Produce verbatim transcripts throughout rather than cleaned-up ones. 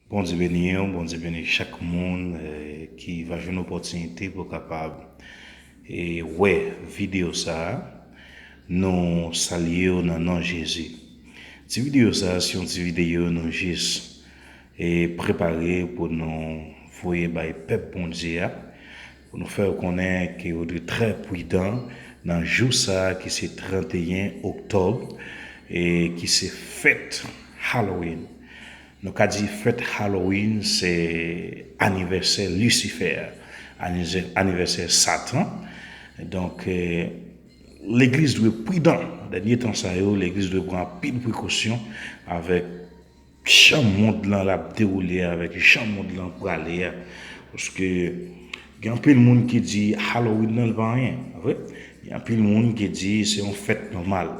Bondye beni w, Bondye beni chak moun eh, ki va jwenn opòtinite pou kapab eh, wè videyo sa a. Nou salye w nan non Jezi. Ti videyo sa a se yon ti videyo nou jis eh, prepare pou nou voye bay pèp Bondye a, pou nou fè yo konnen ke yo dwe trè pridan nan jou sa a ki se trannteyen oktòb, eh, ki se fèt Halloween. Nou ka di fèt Halloween se anivèsè Lisifè, anivèsè Satan. Donk, eh, legliz dwe pridan. Dènye tan sa yo, legliz dwe pran anpil prekosyon avèk jan mond lan l ap dewoule a, avèk jan mond lan prale a. Paske gen anpil moun ki di Halloween nan l pa anyen, pa vre? Gen anpil moun ki di se yon fèt nòmal.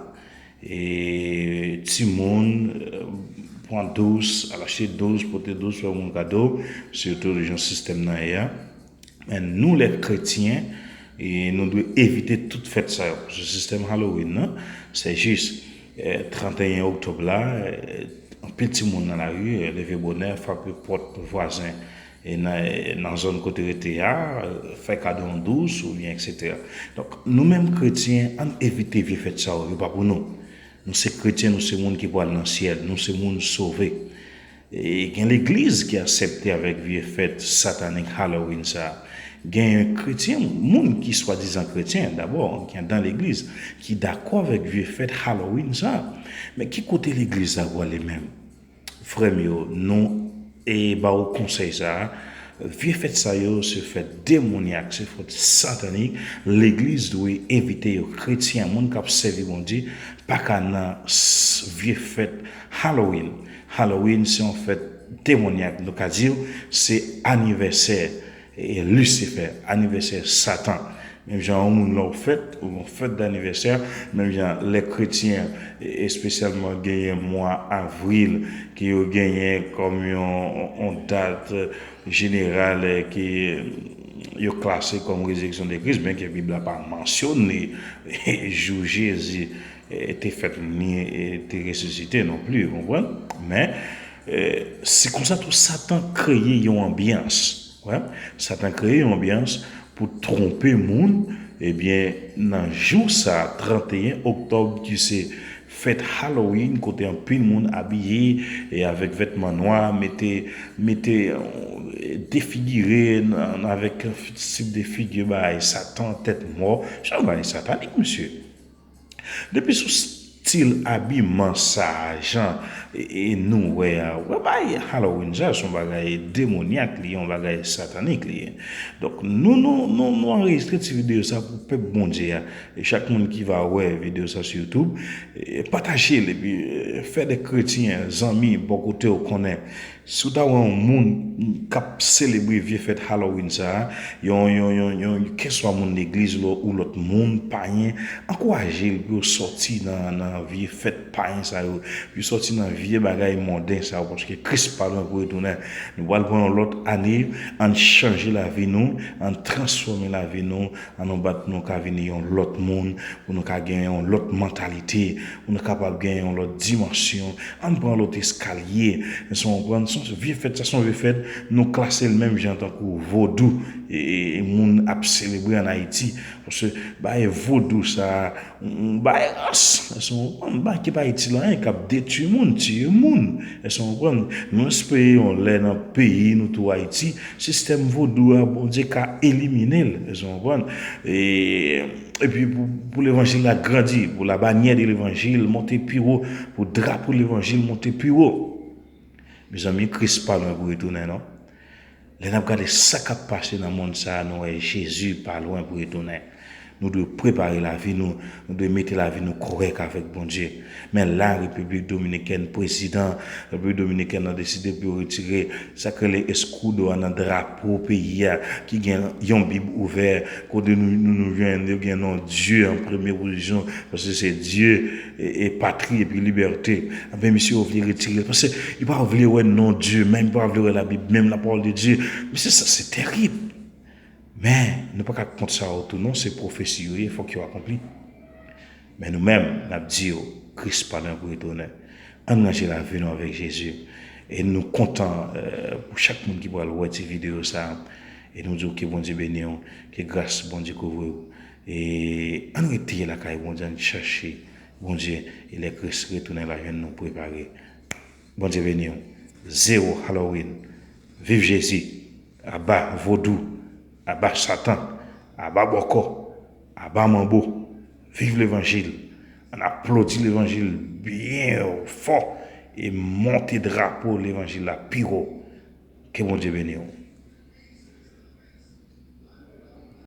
E timoun eh, pran dous, al achte dous, pote dous, fè moun kado, sitou jan sistèm nan ye a. Men nou lè kretyen, e nou dwe evite tout fèt sa yo. Paske sistèm Halloween nan, se jis eh, trannteyen oktòb la, eh, anpil timoun nan lari eh, leve bonè, frape pòt vwazen e nan, nan zòn kote rete a, fè kado yon dous oubyen etsetera. Donk, nou menm kretyen, ann evite vye fèt sa yo, yo pa pou nou. Nou se kretyen, nou se moun ki pral nan syèl, nou se moun sove. E gen legliz ki aksepte avèk vye fèt satanik Halloween sa. Gen kretyen, moun ki swadizan kretyen dabò, ki anndan legliz, ki dakò avèk vye fèt Halloween sa. Men ki kote legliz la pwale menm? Frè m yo, nou e ba w konsèy sa a. Vye fèt sa yo se fèt demonyak, se fèt satanik. Legliz dwe evite yo. Kretyen, moun k ap sèvi Bondye, pa ka nan vye fèt Halloween. Halloween se yon fèt demonyak. Nou ka di w se anivèsè e Lisifè, anivèsè Satan. Menm jan yon moun lè w fèt, ou yon fèt danivèsè, menm jan lè kretyen, espesyalman genyen mwa avril, ke yo genyen kòm yon, yon dat jeneral ke yo klase kòm rezireksyon de Kris, byenke Bib la pa mansyone jou Jezi te fèt ni te resisite non pli, ou konprann? Men, se konsa tou Satan kreye yon anbyans. Wè, Satan kreye yon anbyans pou twonpe moun. Ebyen, nan jou sa, trannteyen oktòb, ki se fèt Halloween, kote anpil moun abiye e avèk vètman nwa, mete, mete, eh, defigire nan, avèk tip de figi bagay Satan, tèt mò, se yon bagay satanik, mesye. Depi sou stil abiman sa a, jan e, e nou wè a, wè bagay Halloween sa, se yon bagay demonyak li ye, yon bagay satanik li ye. Donk, nou, nou, nou, nou anrejistre ti videyo sa pou pèp Bondye a. E chak moun ki va wè videyo sa sou YouTube, e, pataje l, epi, e, fè de kretyen, zanmi, bò kote w konnen. Si w ta wè yon moun k ap selebre vye fèt Halloween sa a, yon, yon, yon, yon, kèlkeswa moun legliz lò, ou lòt moun, payen, ankouraje l pou yo sòti nan, nan vye fèt payen sa yo, pou yo sòti nan vye bagay monden sa yo, paske Kris pa lwen pou retounen. Nou pral pran yon lòt ane, ann chanje lavi nou, ann transfòme lavi nou, ann nou bat pou nou ka vin yon lòt moun, pou nou ka gen yon lòt mantalite, pou nou kapab gen yon lòt dimansyon, ann pran lòt eskalye. Èske w konprann? Se yon vye fèt, sa se yon vye fèt, nou klase l menm jan tankou vodou, e, e, e moun ap selebre ann Ayiti. Paske bagay vodou sa, yon bagay rans. Èske w konprann? Bagay ki pa itil anyen, k ap detwi moun, tiye moun. Èske w konprann? Nou espere yon lè nan peyi nou tou Ayiti, sistèm vodou a, Bondye ka elimine l. Èske w konprann? E, epi pou, pou levanjil la grandi, pou la bannière de l'évangile monte pi wo, pou drapo levanjil monte pi wo. Mezanmi, Kris pa lwen pou retounen, non. Lè n ap gade sa k ap pase nan mond sa a, nou wè Jezi pa lwen pou retounen. Nou dwe prepare lavi nou, nou dwe mete lavi nou kòrèk avèk Bondye. Men la, Repiblik Dominikèn, prezidan Repiblik Dominikèn nan deside pou yo retire sa k rele escudo a nan drapo peyi a, ki gen yon Bib ouvè, kote nou, nou, nou jwenn yo gen non Dye an premye pozisyon, paske se Dye e, e patri epi libète. Enben, misye yo vle retire l, paske yo pa vle wè non Dye, menm yo pa vle wè Labib, menm la parole de Dieu. Mesye, sa se terib. Men, nou pa ka kont sa yo tou, non, se pwofesi yo ye, fòk yo akonpli. Men nou menm, n ap di yo, Kris pa lwen pou retounen. Ann ranje lavi nou avèk Jezi. E nou kontan eh, pou chak moun ki pral wè ti videyo sa a. E nou di w ke Bondye beni w, ke gras Bondye kouvri w. E ann rete lakay Bondye, ann chache Bondye. E lè Kris retounen, l a jwenn nou prepare. Bondye beni w. Zewo Halloween. Viv Jezi. Aba vodou. Aba Satan. Aba bòkò. Aba manbo. Viv levanjil. Ann aplodi levanjil byen fò e monte drapo levanjil la pi wo. Ke Bondye beni w.